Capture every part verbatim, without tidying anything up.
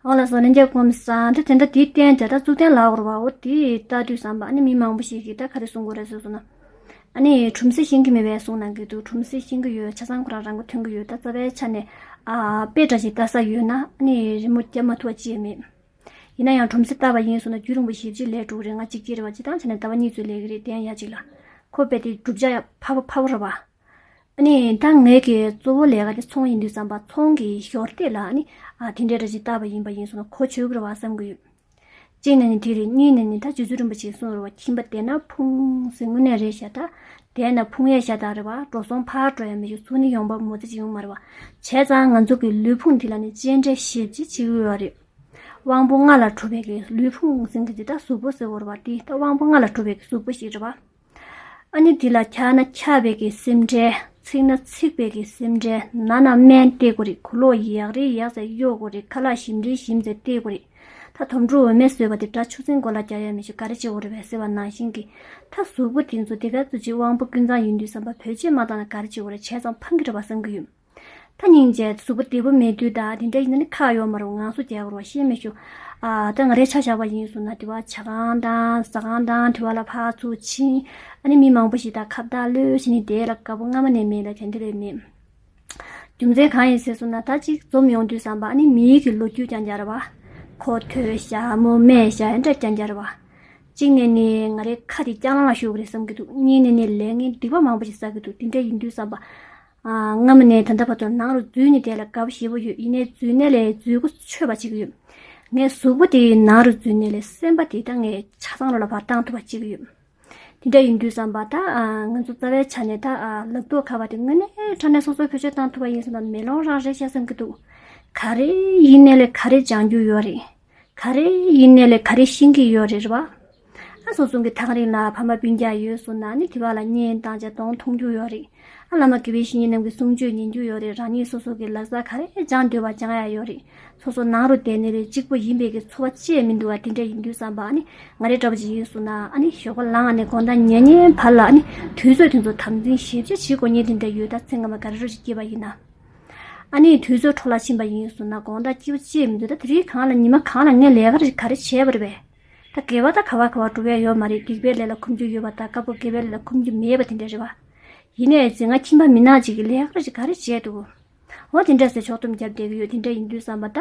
ཨོ་ལགས་སོ། ལན་རྒྱབ་སྐུ་མི་སང་ད་དེ་འདྲ་དེའི་རྟེན་དེ་ད་གཙུག་རྟེན་ལབ་དགོས་རེད་པ། འོ་དེ་ལྟ་དུས་ཙམ་པ་ཨ་ནི་མི་མང་པོ་ཞིག་གིས་ད་ག་རེ་གསུང་གི་ཡོད་རེད་ཟེར་སོང་ན། ཨ་ནི་གྲུམ་ཟེ་ཤེས་ཀྱི་མེད་པས་གསུང་གནང་གི་འདུག་གྲུམ་ཟེ་ཤེས་ཀྱི་ཡོད། ཆ་ཚང་ཁོ་རང་རང་མགོ་ཐོན་གྱི་ཡོད། ད་རྩ་བའི་ཆ་ནས་ཨ་དཔེ་འདྲ་ཞིག་ལྟ་ས་ཡོད་ན་ཨ་ནི་རི་མོ་བརྒྱབ་མ་ཐུབ་པ་ཅི་ཡང་མེད། ཡིན་ན་ཡང་གྲུམ་ཟེ་བཏབ་པ་ཡིན་སོང་ན་རྒྱུན་རིང་པོ་ཞེ་པོ་ཅིག་ལས་འགྲོ་གི་རེད། ང་གཅིག་སྐྱེས་རེད་པ། སྤྱིར་བཏང་བྱས་ན་ཟླ་བ་གཉིས་ཚོད་ལས་ཀྱི་རེད། དེ་ཡང་ཡག་ཅིག་ལ་ཁོ་རྦད་དེ་བསྒྲུབ་བྱ་ཡང་ཕ་བོ་ཕ་བོ་རེད་པ། ཨ་ནི་ད་ངའི་གི་གཙོ་བོ་ལས་ཀ་དེ་ཚོང་ཡིན་དུས་ཙམ་པ་ཚོང་གི་ཞོར་དེ་ལ་ཨ་ནི་ཨ་དེ་འདྲའི་འདྲ་ཞིག་བཏབ་པ་ཡིན་པ་ཡིན་སོང་ན་གོ་ཆོད་ཀྱི་རེད་པ་བསམ་གྱི་ཡོད། གཅིག་ནས་ནི་དེ་རེད། གཉིས་ནས་ནི་ད་རྗེ་བཙུན་རིན་པོ་ཆེས་གསུངས་རེད་པ། ཁྱིམ་པ་བདེ་ན་ཕུང་ཟེར། དངོས་གནས་རེད་ཤག་ད་བདེ་ན་ཕུང་ཡས་ཤག་ད་རེད་པ། འགྲོ་སོང་ཕར་འགྲོ་ཡ་མི་ཞིག་ཚུར་ནི་ཡོང་འབབ་མོ་ཙམ་ཅིག་ཡོང་མ་རེད་པ། བྱས་ཙང་ང་ཚོ་གི་ལུས་ཕུང་འདི་ལ་ནི་གཅེས་སྤྲས་ཞེ་པོ་ཅིག་བྱེད་ཀྱི་ཡོད་རེད། དབང་པོ་ལྔ་ལ་གྲུབ་པའི་གི་ལུས་ཕུང་ཟེར་གི་འདི་ད་གཟུགས་པོ་ཟེར་དགོས་རེད་པ། འདི་ད་དབང་པོ་ལྔ་ལ་གྲུབ་པའི་གི་གཟུགས་པོ་ཞིག་རེད་པ། ཨ་ནི་འདི་ལ་འཁྱག་ན་འཁྱག་པའི་གི་སེམས་ཁྲལ། ཚིག་ན་ཚིག་པའི་གི་སེམས་ཁྲལ། ན་ན་སྨན་སྟེར་དགོས་རེད། གོས་ལོག་ཡག་རེ་ཡག་ཙམ་གཡོག་དགོས་རེད། ཁ་ལག་ཞིམ་རེ་ཞིམ་ཙམ་སྟེར་དགོས་རེད། ད་དོམ་ཕྲུག་འོ་མས་བཟོས་པ་དེ་སྒྲ་ཆུ་སྲིན་མགོ་ལ་རྒྱག་ཡ་མི་ཞིག་ག་རེ་བྱེད་དགོས་རེད་པས་ཟེར་བ་ནང་བཞིན་གི། ད་གཟུགས་པོ་དེ་ཚོ་དེ་ག་ཚོད་ཅིག་དབང་པོ་ཀུན་བཟང་ཡིན་དུས་ཙམ་པ་བེད་སྤྱོད་མ་བཏང་ན་ག་རེ་བྱེད་དགོས་རེད། བྱས་ཙང་ཕངས་ཀྱི་རེད་པ་བསམ་གྱི་ཡོད། ད་སྙིང་རྗེ། གཟུགས་པོ་བདེ་པོ་མེད་དུས་ད་དེ་འདྲ་ཡིན་ན་ནི་ཁག་ཡོད་མ་རེད། ངལ་གསོ་རྒྱག་དགོས་རེད་པ། ཤེས་མི་ཞུ། ཨ་ད་ང་རའི་ཆ་བཞག་པ་ཡིན་སོང་ན་དེ་བ་ཇ་ཁང་དང་ཟ་ཁང་དང་དེ་བ་ལ་ཕར་ཚུར་ཕྱིན། ཨ་ནི་མི་མང་པོ་ཞིག་དང་ཁ་བརྡ་གློད་བྱས་ནས་བསྡད་ལ་དགའ་པོ་སྔ་མ་ནས་མེད་ལ་དེ་འདྲ་རེད་མེད། རྒྱུ་མཚན་གང་ཡིན་ཟེར་སོང་ན་ད་ཅིག་འཛོམས་ཡོང་དུས་ཙམ་པ་ཨ་ནི་མིའི་གི་ལོ་རྒྱུས་རྐྱང་རྐྱང་རེད་པ། ཁོ་ཐོས་ཤག་མོ་སྨྲས་ཤག་ཨེ་འདྲ་རྐྱང་རྐྱང་རེད་པ། གཅིག་ནས་ནི་ང་རའི་ཁ་དེ་རྐྱང་ལང་ལ་ཤོར་གི་རེད་བསམ་གྱི་འདུག་གཉིས་ནས་ནི་ལས་ངན་སྡིག་པ་མང་པོ་ཞིག་བསགས་ཀྱི་འདུག་དེ་འདྲ་ཡིན་དུས་ཙམ་པ། ཨ་སྔ་མོ་ནས་ད་ལྟ་བར་དུ་ནང་རུ་འཛུལ་ནས་བསྡད་ལ་དགའ་པོ་ཞེ་པོ་ཡོད། ཡིན་ནའི་འཛུལ་ནས་ལས་འཛུལ་གོ་ཆོད་པ་བྱེད་ཀྱི་ཡོད། ངས་གཟུགས་པོ་དེ་ནང་རུ་འཛུལ་ནས་ལས་སེམས་པ་དེ་ད་ངས་ཆ་ཚང་ལོ་ལ་བར་བཏང་ཐུབ་པ་བྱེད་ཀྱི་ཡོད། དེ་འདྲ་ཡིན་དུས་ཙམ་པ་ད་ཨ་ང་ཚོ་རྩ་བའི་ཆ་ནས་ད་ཨ་ལག་ཐོགས་ཁ་པར་དེ་དངོས་གནས་དྲང་གནས་སོ་སོའི་བེད་སྤྱོད་བཏང་ཐུབ་པ་ཡིན་སོང་ན་མེ་ལོང་རང་རེད་ཤག་བསམ་གྱི་འདུག་ག་རེ་ཡིན་ནའི་ལས་ག་རེ་སྦྱང་རྒྱུ་ཡོད་རེད། ག་རེ་ཡིན་ནའི་ལས་ག་རེ་ཤེས་ཀྱི་ཡོད་རེད་རེད་པ། ཨ་སོ་སོ་གི་ཐག་རིང་ལ་ཕ་མ་སྤུན་ཀྱག་ཡོད་སོང་ན་ནི་དེ་བ་ལ་བརྙན་བཏང་བྱས་གདོང་མཐོང་རྒྱུ་ཡོད་རེད། ཨ་བླ་མ་དགེ་བའི་བཤེས་གཉེན་རྣམས་ཀྱི་གསུང་ཆོས་ཉན་རྒྱུ་ཡོད་རེད། རང་ཉིད་སོ་སོ་གི་ལག་རྩལ་ག་རེ་སྦྱང་འདོད་པ་སྦྱང་ཡ་ཡོད་རེད། སོ་སོ་ནང་རུ་བསྡད་ནས་རེད་གཅིག་པོ་ཡིན་པའི་གི་ཚོར་བ་ཅི་ཡང་མི་འདུག་བ། དེ་འདྲ་ཡིན་དུས་ཙམ་པ་ཨ་ནི་ང་རེ་འདྲ་པོ་ཅིག་ཡིན་སོང་ན་ཨ་ནི་ཞོགས་པ་ལངས་ནས་དགོང་དག་ཉལ་ཉལ་བར་ལ་ཨ་ནི་དུས་ཚོད་དེ་ཚོ་དམ་འཛིན་ཞེ་པོ་ཅིག་བྱེད་དགོས་ངེས་དེ་འདྲ་ཡོད། ད་ཚེ་སྔ་མ་ག་རེ་རུ་ཅིག་སྐྱེས་པ་ཡིན་ན། ཨ་ནི་དུས་ཚོད་འཕྲོ་བརླག་ཕྱིན་པ་ཡིན་སོང་ན་དགོང་དག་སྐྱིད་པོ་ཅི་ཡང་མི་འདུག་ད་དེ་རིང་གང་ལ་ཉི་མ་གང་ལ་ངས་ལས་ཀ་རེ་ག་རེ་བྱས་པ་རེད་པས། ད་དགེ་བ་ད་ག་བ་ག་བ་སྒྲུབ་ཡ་ཡོད་མ་རེད། སྡིག་པའི་ལས་ལ་ཁོམ་རྒྱུ་ཡོད་པ་དང་དཀར་པོ་དགེ་བའི་ལས་ལ་ཁོམ་རྒྱུ་མེད་པ་དེ་འདྲ་རེད་པ། ཡིན་ནའི་ཟེར་ང་ཁྱིམ་པ་མི་ནག་ཅིག་གིས་ལས་ཀ་རེ་ག་རེ་བྱས་འདུག་འོ་དེ་འདྲ་ཟེར་ཕྱོགས་བསྡོམས་བརྒྱབ་བསྡད་ཀྱི་ཡོད། དེ་འདྲ་ཡིན་དུས་ཙམ་པ་ད་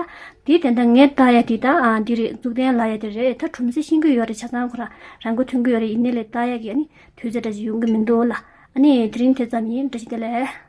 དེ་དེ་འདྲ་ངས་ལྟ་ཡ་དེ་ད་ཨ་འདི་རེད། གཙུག་རྟེན་ལབ་ཡ་དེ་རེད། ད་གྲུམ་ཟེ་ཤེས་ཀྱི་ཡོད་རེད། ཆ་ཚང་ཁོ་རང་རང་མགོ་ཐོན་གྱི་ཡོད་རེད། ཡིན་ནའི་ལས་ལྟ་ཡ་གི་ཨ་ནི་དུས་ཚོད་འདྲ་ཅིག་ཡོང་གི་མི་འདུག་ལ། ཨ་ནི་དེ་རིང་དེ་ཙམ་ཡིན། བཀྲ་ཤིས་བདེ་ལེགས།